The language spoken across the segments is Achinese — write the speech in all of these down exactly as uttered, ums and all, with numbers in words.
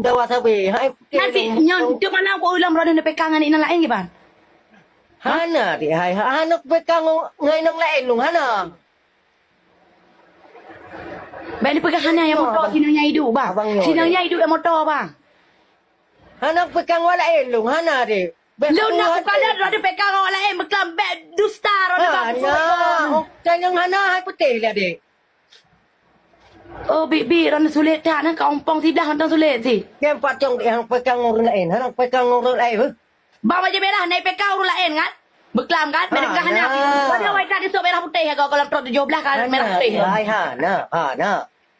dawa sabe. Hai, putih. Nasi nyoe tu malam ku ulang roda neupegang ngon inong laén, Bang. Hana, Dik, hai, ha-, hana pegang ngon, ngon inong laén lôn, hana. Bèk neupeugah hana nyang moto, abang, sinong nyang idup, Bang. Abang nyoe, sinong nyang idup nyang moto, Bang. Hana pegang ngon laén lôn, hana, Dik. Bèk lôn nak peugah lôn, droeneuh pegang ngon laén, beuklam bèk dusta, droeneuh bang. Hana. Oh, tanyong hana, hai putih lah, Dik. Oh, bi, bi, droeneuh sulet that, nah, ka ompong siblah mantong sulet si. Nyang pat cong nyang pegang ureueng laén, hana pegang ureueng laén, beuh. Bang bajèe merah, na pegang ureueng laén, kan? Beuklam, kan? Merah hana. Hana. Pada awai that disok merah putih, ya, kalau, kalau trok tujoh blah, kan? Merah putih, ya. Hai, hana, hana.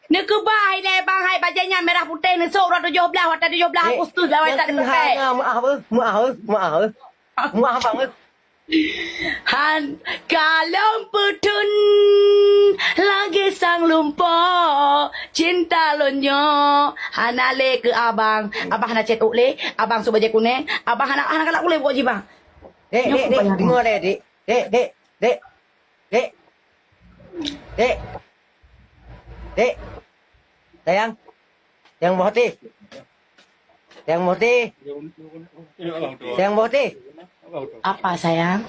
Neukeubah ilèe bang hai bajèe nyan merah putéh neusok uroe tujoh blah, watèe tujoh blah Agustus awai that dipakai. Hana, meu'ah beuh, meu'ah beuh, meu'ah beuh. Meu'ah bang beuh. Han kalon peutheun lagèe sang lumpoe cinta lôn nyoe hana lé keu abang. Abang hana chat ôk lé, abang sôk bajèe kunèng, abang hana, hana galak ulèe buet jih bang. Dek, dek, dek, deungö lé, dek. Dek, dek, dek. Dek. Dek. Dek. Sayang. Sayang boh teh. Sayang boh teh. Sayang boh teh. Apa, sayang?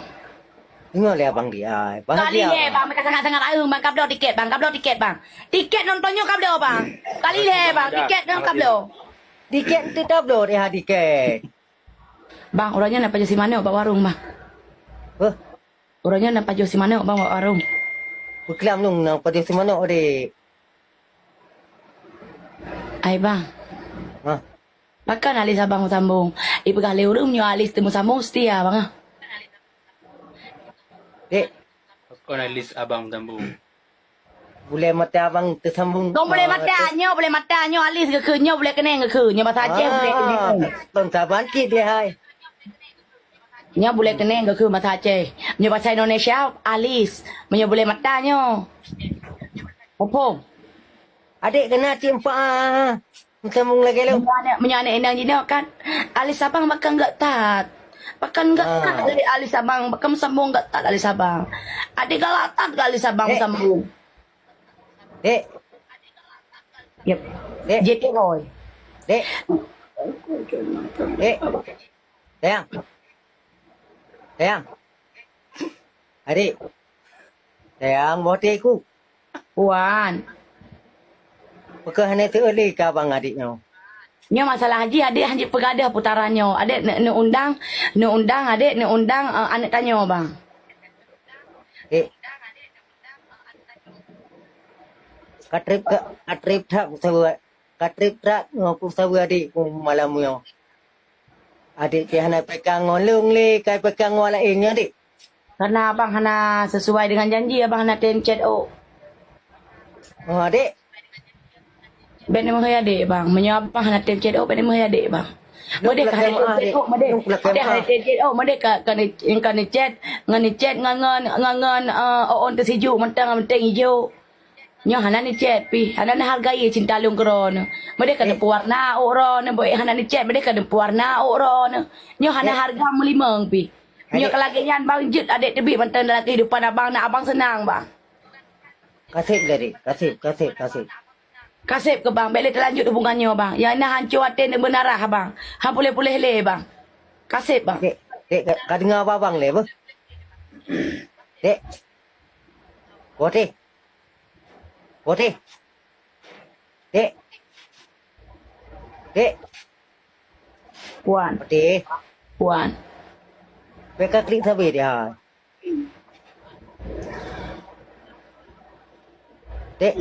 Deungö lé abang dia. Kali lé, bang, mereka sangat-sangat aeung, bang, kabloe tiket, bang, kabloe tiket, bang. Tiket nonton nyoe kabloe, bang. Kali lé, bang, tiket nyoe kabloe. Tiket tu tabloe dia tiket. Bang, uroe nyoe na pajoh si manok bak warong, bang. Hah? Uroe nyoe na pajoh si manok bang bak warong. Peuklam nung na pajoh si manok, dek. Ai bang. Hah? Pakon alis abang meusambong? Ipeugah lé ureueng meunyoe alis teumeusambong setia bang ah. Dek. Pakon alis abang meusambong? Bulèe mata abang teusambong. Kong bulèe mata, nyoe bulèe mata, nyoe alis geukheun, nyoe bulèe keuneng geukheun, nyoe basa Aceh bulèe keuneng. Kon saban cit deh hai. Nyoe bulèe keuneng geukheun basa Aceh. Nyoe basa Indonesia alis. Meunyoe bulèe mata nyoe. Opo? Adek kena cit empat. Meusambong lagèe lom. Meunyoe aneuk, meunyoe aneuk inong jinoe kan, alis abang pakon gèt that. Pakon gèt that alis abang, pakon meusambong gèt that alis abang. Adik galak that keu alis abang meusambong. Dek. Yep. Dek. J T Roy. Dek. Dek. Sayang. Sayang. Adik. Sayang, boh teh ku. Wan. Pakon hana seuôt lé keu abang adik nyoe? Nyoe masalah jih adik hanjeuet peugadôh putaran nyoe. Adik ne-, neuundang, neuundang adik, neuundang, eh, aneuk tanyoe, bang. Eh. Ka trép, ka, ka trép that saweue. Ka trép that ngon peusaweue adik malam nyoe. Adik pih hana peukang ngon lôn lé, ka peukang ngon laén nyoe, dek. Karena abang hana sesuai dengan janji, abang hana tem chat ôk. Oh, dek. Bèk neumeuhôi adik, bang. Meunyoe abang hana tem chat ôk, bèk neumeuhôi adik, bang. Meudeh ka hana tem chat ôk, meudeh. Meudeh hana tem chat ôk, meudeh ka, ka, ka neuchat, ngon neuchat, ngon, ngon, ngon, ngon, eh, ôn teusijuek mantong, ngon mantong ijo. Nyoe hana neucet pih, hana neuhargai cinta lôn keu droeneuh. Meudeh ka neupeuwarna ôk droeneuh, beuh hana neucet, meudeh ka neupeuwarna ôk droeneuh. Nyoe hana hareuga meulimong pih. Nyoe ka lagèe nyan bang jeuet adek teubiet mantong dalam keuhidupan abang, na abang seunang bang. Kaseb jadi, kaseb, kaseb, kaseb. Kaseb keu bang, bèk lé teulanjut hubungan nyoe bang. Nyang na hanco até neubeunarah bang. Han puléh-puléh lé bang. Kaseb bang. Dek, dek, ka, ka deungoe abang lé beuh. Dek. Boh teh. Boh teh. Dek. Dek. Wan. Boh teh. Wan. Bèk ka klik sabe dia. Dek.